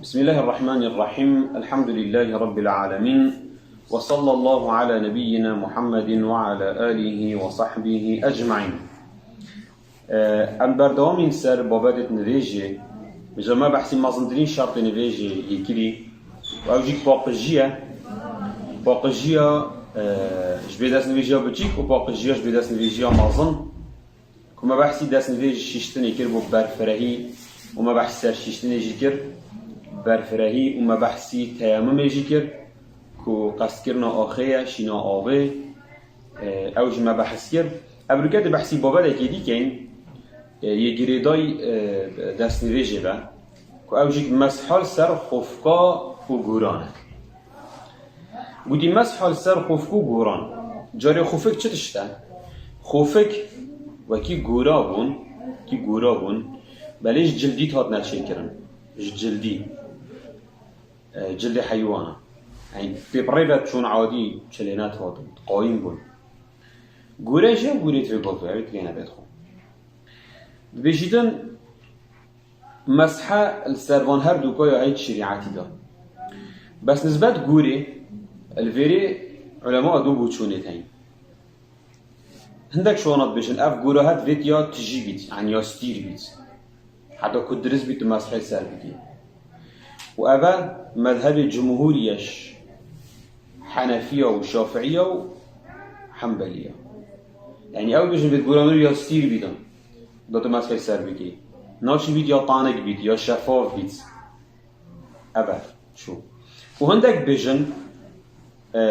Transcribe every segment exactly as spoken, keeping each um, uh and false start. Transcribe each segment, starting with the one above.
بسم الله الرحمن الرحيم. الحمد لله رب العالمين. وصلى الله على نبينا محمد وعلى آله وصحبه أجمعين. Ee, em berdewamîn ser babetê nivêjê. Ji me behsî mezintirîn şertê nivêjê yê kirî. Û ew jî paqijiye. Paqijiya, e, ji bê destnivêjiya biçîk û paqijiya ji bê destnivêjiya mezin. Ku me behsî destnivêj şiştinê kir bo berfirehî û me behsî ser şiştinê jî kir, berfirehî û me behsî teyemumê jî kir, ku qestkirina axê ye, şîna avê, e, ew jî me behs kir. Ev rûketê behsî babedekê dîkeyn, e, yê girêdayî, e, destnivêjê be, ku ew jî meshal ser xofka û gûran e. Gotî, meshal ser xofik û gûran. Carê xofik çi tişt e? Xofik wekî gûra bûn, wekî gûra bûn, belê ji cildî hatine çêkirin. Ji cildî. E, cildê heywana. Yani pê bi rê ve çûn adî çilê nedihatin, qayîm bûn. Gûre jî gûrê divê gavê, ew têne bêt xwe. Dibêjîtin, meshe li ser van her du ka ya heyt şerîetî de. Bes nisbet gûrê, li vêrê ulema du boçûnê heyî. Hindek şona dibêjin, ev gûra het vêt ya tijî bît, yani ya stîr bît. Heta ku dirist bît, tu meshê ser bikî. Û ev e mezhebê cumhûrî ye, Henefiya û Şafiiya û Hembeliya. Yani ew dibêjin, vêt gûra nûr ya stîr bîtin. Da tu meshê ser bikî. Naçî bît ya tanik bît, ya şefaf bît. Ev e çû. Û hindek bêjin, e,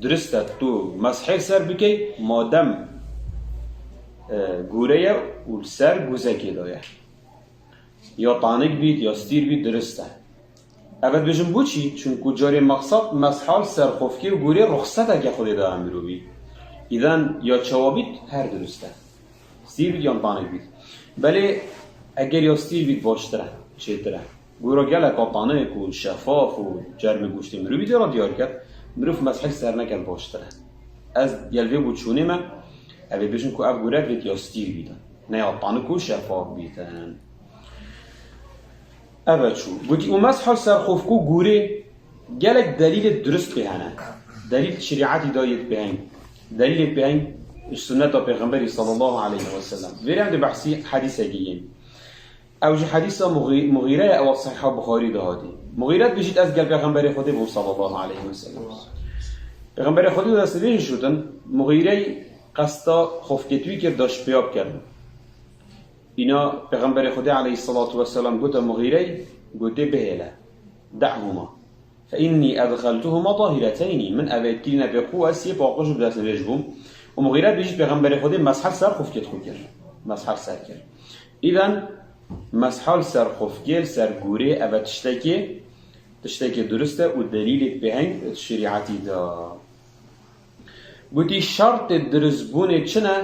dirist e tu meshê ser bikey, madem, e, gûre ye û li ser guzekê de ye. Ya tanik bît, ya stîr bît, dirist e. Ev e dibêjin bo çi? Çunku carê meqsed meshal ser xofkê û gûrê ruxseteke Xwedê daye mirovî. Îden ya çawa bît, her dirist e. Stîr bît yan tanik bît. Belê eger ya stîr bît baştir e, çêtir e. Gûra gelek a tanik û şefaf û cermê goştê mirovî dê re diyar ket, mirov meshê ser neket baştir e. Ez gel vê boçûnê me, ev ê bêjin ku ev gûre vêt ya stîr bîtin. Ne ya tanik û şefaf bîtin. Ev e çû. Gotî, û meshal ser xofik û gûrê gelek delîlê dirist pê hene. Delîl şerîetî de yêt pê heyî. Delîlê pê heyî ji sunneta Pêxemberî sallallahu aleyhi ve sellem. Vêrê em dê behsî hedîsekê yên. Ew ji hedîsa Muxî-, Muxîre ye, ew Sehîha Buxarî de hatî. Muxîre dibêjît, ez gel Pêxemberê Xwedê bûm sallallahu aleyhi ve sellem. Pêxemberê Xwedê destnivêjê şûtin, Muxîrey qesta xofketwî kir da ji pêya bikerin. Îna Pêxemberê Xwedê aleyhissalatu vesselam gote Muxîrey, gotê, bihêle. Da'huma. Fe inni edxeltuhuma tahireteyni. Min evê kirîne pê xwe, ez yê paqij û bi destnivêj bûm. Û Muxîre dibêjît, Pêxemberê Xwedê meshal ser xofkêt xwe kir. Meshal ser kir. Îden meshal ser xofkê, li ser gûrê, ev e tiştekê, tiştekê dirist e û delîlê pê heyî şerîetî de. Gotî, şertê diristbûnê çi ne?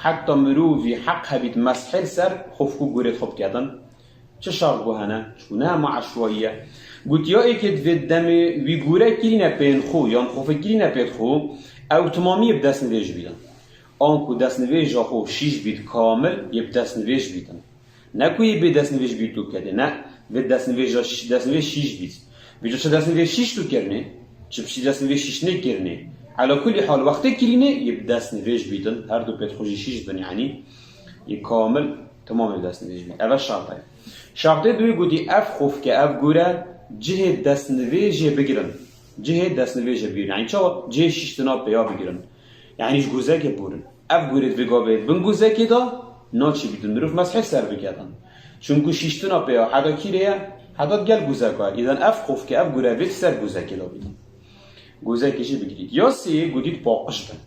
Heta mirovî heq hebît meshê li ser xofik û gûrê xwe biketin. Çi şert bû hene? Çû ne hema eşwayî ye. Gotî, ya êkê divê demê wî gûre kirîne pên xwe, yan xofik kirîne pên xwe, ew timamî yê bi destnivêj bîtin. Anku destnivêja xwe şîş bît kamil, yê bi destnivêj bîtin. Ne ku yê bê destnivêj bît û kedê, ne. Vê destnivêja şî-, destnivêj şîş bît. Vêca çi destnivêj şîş tu kirinê, çi piştî destnivêj şîş nê kirinê. Ela kulî hal, wextê kirînê, yê bi destnivêj bîtin, her du pêt xwe jî şîş bin, yanî yê kamil, temamê destnivêj bît. Ev e şertê. Şertê duyê gotî, ev xofke, ev gûre cihê destnivêjê bigirin. Cihê destnivêjê bigirin. Yanî çawa? Cihê şîştina pêya bigirin. Yanî ji guzekê bûrin. Ev gûrê divê gavê bin guzekê de naçî bîtin mirov meshê ser biketin. Çunku şîştina pê ya heda kîrê ye, heda gel guzeka ye. Îden ev xofke, ev gûre vê ser guzekê de bîtin. Guzekê jî bigirît. Ya sê gotît paqij bin.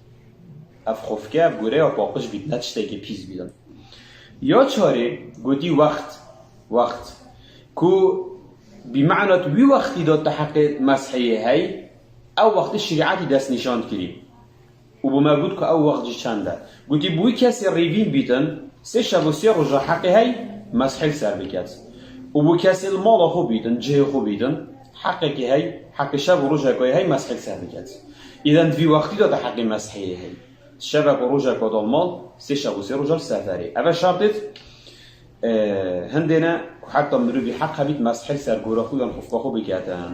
Ev xofke, ev gûre ya paqij bît, ne tiştekê pîs bîtin. Ya çarê gotî wext, wext. Ku bi mena tu wî wextî de tu heqê meshê yê hey, ew wextî şerîetî destnîşan kirî. Û bo me got ku ew wext jî çend e. Gotî, bi wî kesê rêvîn bîtin, sê şev û sê roja heqê hey meshê li ser biket. Û bo kesê li mala xwe bîtin, cihê xwe bîtin, heqekê hey, heqê şev û rojeka yê hey meshê li ser biket. Îden di vî wextî de te heqê meshê yê hey. Şevek û rojeka da li mal, sê şev û sê roja li seferê. Ev e şertêt. E, hindê ne ku heta mirovî heq hebît meshê li ser gora xwe yan xufka xwe biketin.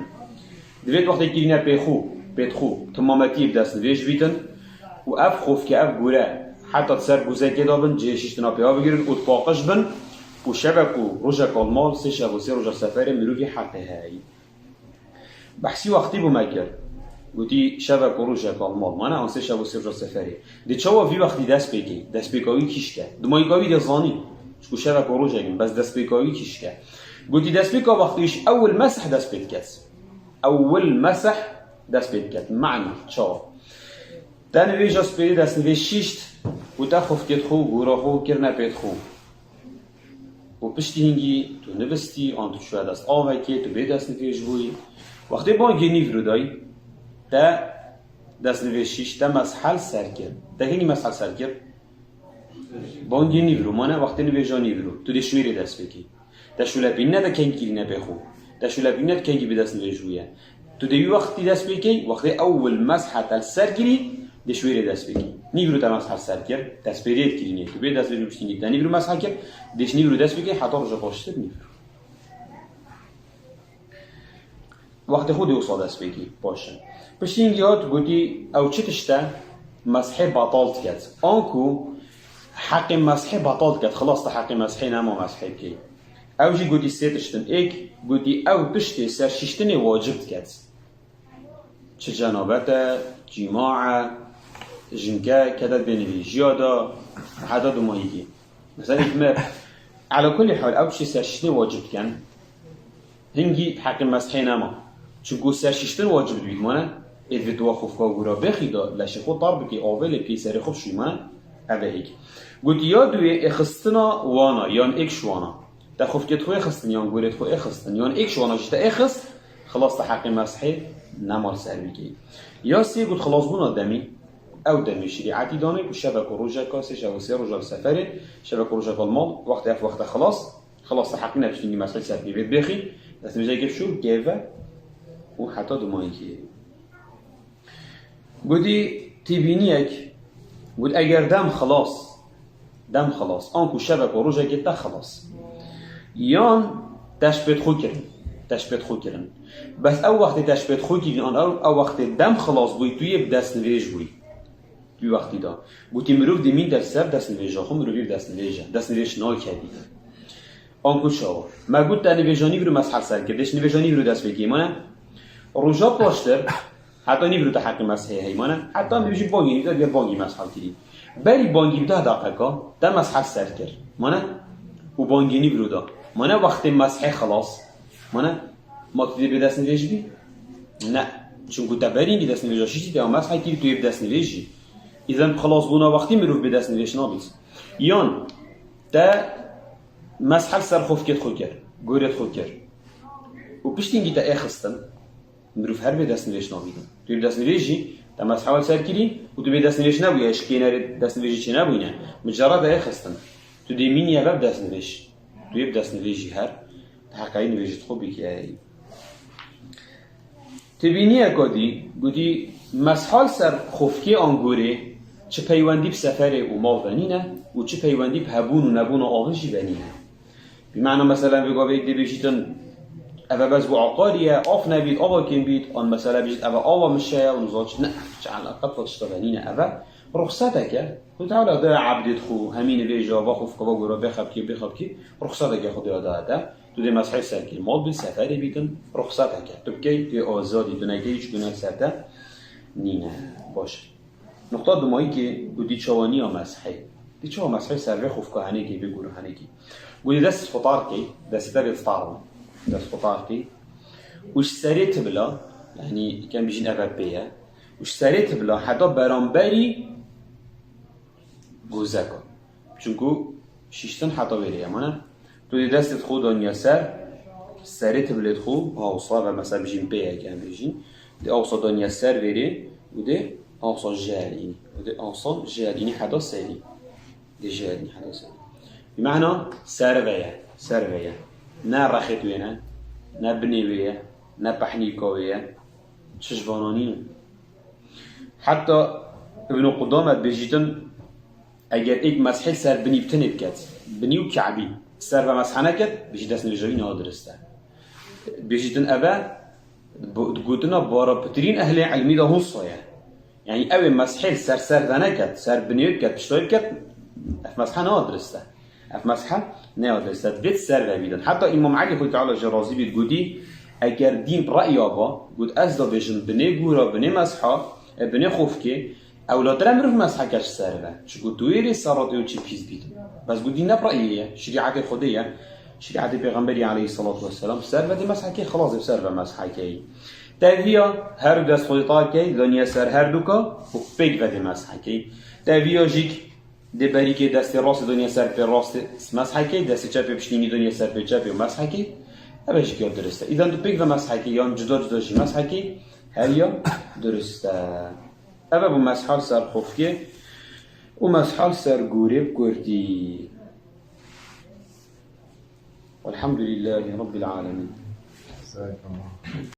Divêt wextê kirîne pê xwe, pê xwe, timametiyê bi destnivêj bîtin û ev xufke, ev gore heta di ser gozekê de bin, cihê şiştina pêwa bigirin û dipaqij bin û şevek û rojek almal, sê şev û sê roja seferê mirovî heqê heyî. Behsî wextî bû me kir. Gotî şevek û rojek almal mane, an sê şev û sê roja seferê. Dê çawa vî wextî dest pê kê? Destpêka wî kîşke. Dimayîka wî dê zanî. Çku şevek û rojek in, bes destpêka wî kîşke. Gotî destpêka wextî îş ewil mesih dest pê diket. Ewil mesih dest pê diket. Mane çawa? Te nivêja spêrê destnivêj şişt û te xufkêt xwe, gora xwe kirine pêt xwe. û piştî hingî tu nivistî, an tu çûye dest avekê, tu bê destnivêj bûyî. Wextê bangê nîvro dayî, te destnivêj şîş, te mezhel ser kir. Te hingî mezhel ser kir? Bangê nîvro, mane wextê nivêja nîvro. Tu dê şwêrê dest pê kî. Te şûlepînine de kengî kirîne pê xwe. Te şûlepînine de kengî bê destnivêj bûye. Tu dê wî wextî dest pê key, wextê ewil mezhe te li ser kirî, dê şwêrê dest pê key. Nîvro te mezhe li ser kir, te spêrê kirînê, tu bê dest pê piştî te nîvro mezhe kir, dê ji nîvro dest pê key, heta roja paştir nîvro. Wextê xwe dê wisa dest pê key, baş e. Piştî hingî hat gotî, ew çi tişt e, mezhê betal diket. Anku heqê mezhê betal diket, xilas te heqê mezhê nema mezhê bikey. Ew jî gotî sê tişt in. Êk gotî ew tiştê serşiştinê wacib diket. Çi cenabet e, cîma e, jinke kete bênivîjiya de, heta dumahîkî. Mesela êk me, ela kulî hal, ew tiştê serşiştinê wacib dikin. Hingî heqê mezhê nema. Çunku serşiştin wacib dibît mane. Ê divê tu wa xufka gora bêxî de, leşê xwe tar bikî, avê lê bikî serê xwe bişûyî mane. Ev e êk. Gotî ya duyê êxistina wana, yan êk ji wana. Te xufkêt xwe êxistin, yan gorêt xwe êxistin, yan êk ji wana jî te êxist, xilas te heqê mezhê nema li ser bikî. Ya sê got xilasbûna demî, ew demî şerîetî danê ku şevek û rojeka, sê şev û sê roja li seferê, şevek û rojeka li mal, wextê ev wexte xilas, xilas te heqî ne piştî hingî mezhê ser pê bêt bêxî, destnivêjekê bişû, gêve û heta dumahîkê. Gotî têbîniyek, got eger dem xilas, dem xilas, anku şevek û rojekê te xilas. Yan te ji pêt xwe kirin, te ji pêt xwe kirin. Bes ew wextê te ji pêt xwe kirîn, an ew, ew wextê dem xilas bûyî, tu yê bi destnivêj bûyî. Wî wextî de. Gotî mirov dê mîn der ser destnivêja xwe, mirov yê bi destnivêj e. Destnivêj nakevî. Anku çawa? Me got te nivêja nîvro mezhe li ser kir. Dê ji nivêja nîvro dest pê kê mane? Roja paştir, heta nîvro te heqê mezhê heyî mane? Heta nîvro jî bangî nîvro dibe bangî mezhe kirî. Berî bangî bi deh deqeka te mezhe li ser kir. Mane? Û bangî nîvro da. Mane wextê mezhê xilas. Mane? Ma tu dê bê destnivêj bî? Ne. Çunku te berî hingî destnivêja şiştî te ya mezhe kirî, tu yê bi destnivêj î. Îzen bi xilasbûna wextî mirov bê destnivêj nabît. Yan te mezhe li ser xofkêt xwe kir, gorêt xwe kir. Û piştî hingî te êxistin, mirov her bê destnivêj nabîtin. Tu yê bi destnivêj î, te mezhe li ser kirî û tu bê destnivêj nebûye, eşkênerê destnivêjî çênebûyne. Micara te êxistin. Tu dê mînî eve bi destnivêj. Tu yê bi destnivêj î her, te heqeyî nivêjî xwe bikeyî. Têbîniyeka dî gotî, mezhe li ser xofkê an gorê çi peywendî bi seferê û mal ve nîne û çi peywendî bi hebûn û nebûna avê jî ve nîne. Bi mana, mesela, vê gavê yek dê bêjîtin, eve bes bû aqarî ye, af nebît, ava kêm bît, an, mesela, bêjît, eve ava mişe ye û nizaç, ne, çi eleqet va tişta ve nîne eve. Ruxsetek e. Xwedê Teala da ebdêt xwe, hemî nivêja, va xofka va gora bêxebkê, bêxebkê. Ruxsetek e Xwedê da te. Tu dê mezhê ser kê, mal bî, seferê bîtin, ruxsetek e. Tu bikey, tu yê azad î, tu nekey, hiç guneh ser te nîne. Baş. Nuqta dumayî kê gotî çawa niya mezhê. Dê çawa mezhê ser vê xofka henekê, vê gora henekê. Gotî dest xwe tar key, destê te bê tar. Dest xwe tar key. Û ji serê tibla, yanî kem bijîn eve pê ye. Û ji serê tibla heta beramberî gozeka. Çunku şiştin heta wêrê ye, mane? Tu dê destê xwe daniya ser, serê tibilê xwe, awsa ve mesela bijîn pê ye, kem bijîn. Dê awsa daniya ser vêrê û dê awsa jel înî. Û dê awsa jel înî heta serî. Dê jel înî heta serî. Bi mana ser ve ye, ser ve ye. Ne rexê wê ne, ne binê wê ye, ne pehnîka wê ye. Çi ji vana nîne. Heta Ibn Qudame dibêjîtin, eger êk mezhê ser binî bi tenê biket, binî û ke'bî, Ser ve meshe neket, bijî destnûjewî ne dirist e. Bijîtin eve, bu-, gotina barapitirîn ehlê ilmî de hûn soye. Yani ew ê meshê ser ser ve neket, ser binê wê biket, pişta wê biket, ev meshe ne dirist e. Ev meshe ne dirist e. Divêt ser ve bîdin. Heta Îmam Elî Xwedî Teala jê razî bît gotî, eger dîn re'ya ba, got ez da bêjim binê gûra, binê mesha, e, binê xofkê, ewlatir e mirov mesheke ji ser ve. Çiku tu wê rê serratê û çî pîs bît. Bes got dîn ne bi re'yê ye, şerîetê Xwedê ye. Şerîetê Pêxemberî aleyhissalatu vesselam ser ve dê meshekê, xilas ê ser ve meshekê. Teviya her du dest xwedê takey, daniye ser her du ka û pêk ve dê meshekê. Teviya jîk dê berîkê destê rastê daniye ser pê rastê meshekê, destê çepê piştînî daniye ser pê çepê û meshekê. Eve jîk ya dirist e. Îdan tu pêk ve meshekê yan cuda cuda jî meshekê, her ya dirist e. Eve bû mesha li ser xofkê û mesha li ser gûrê bi kurdî. Welhamdulîllahî Rabbil Alemin.